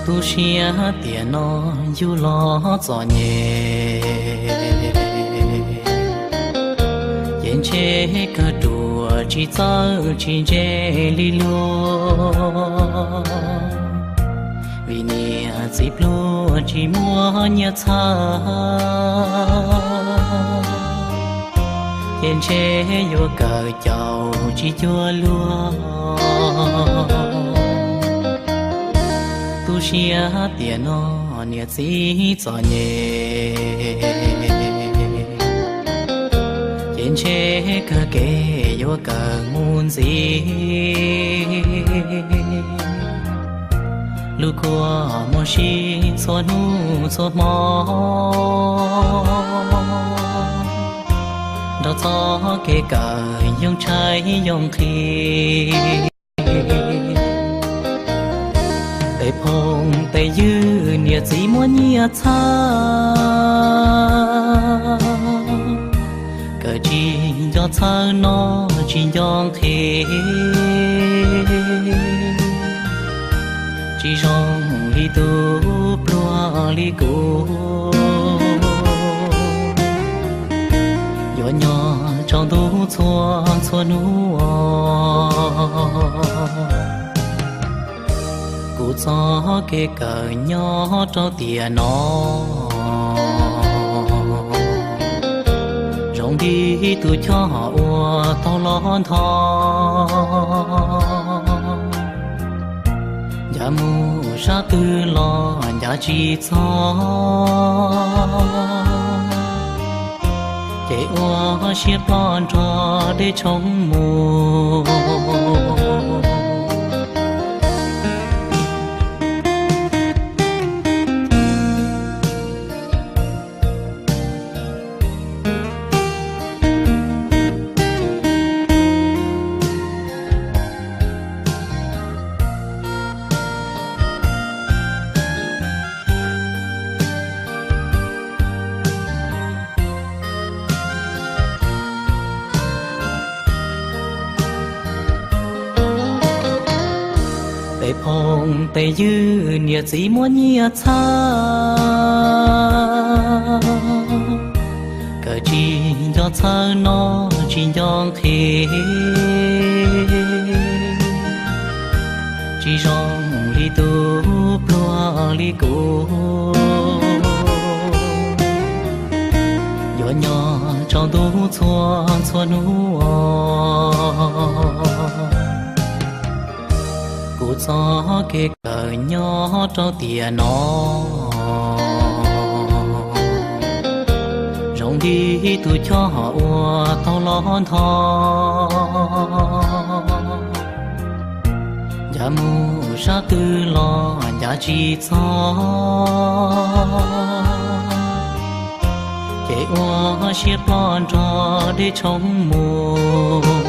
Tu siab tiam no yug los txom nyem, ces ntshe kawg ruam tsis txawj tsis ntse li luag, vim niam txiv pluag tsis muaj nyiaj txhawb, ces ntshe yuav kawm caum tsis cuag luag. Tu siab tiam no niam txiv txom nyem, ces ntshe kawg kev yuav kawm mus ntxiv. Lub kua muaj si txhua hnub txhua hmo, nrog txoj kev kawm yoo tshaib yoo nqhis. Tes phooj tes ywg niam txiv muaj nyiaj txhawb, kawm tsis nco txhawb noj tsis nco nqhis, tsis zoo li tus pluag li kuv, yuav nyob tsaus ntuj txhua txhua hnub. Kuv txoj kev kawm nyob rau tiam no, zoo li tus choj uas tau los nthos, ncav mus sab twg los ncav tsis txog, ces ua siab ploj nrog dej tshoob mus. Tes phooj tes ywg niam txiv muaj nyiaj txhawb, kawm tsis nco txhawb noj tsis nco nqhis, tsis zoo li tus pluag li kuv, yuav nyob tsaus ntuj txhua txhua hnub. Kuv txoj kev kawm nyob rau tiam no, zoo li tus choj uas tau los nthos, ncav mus sab twg los ncav tsis txog, ces ua siab ploj nrog dej tshoob mus.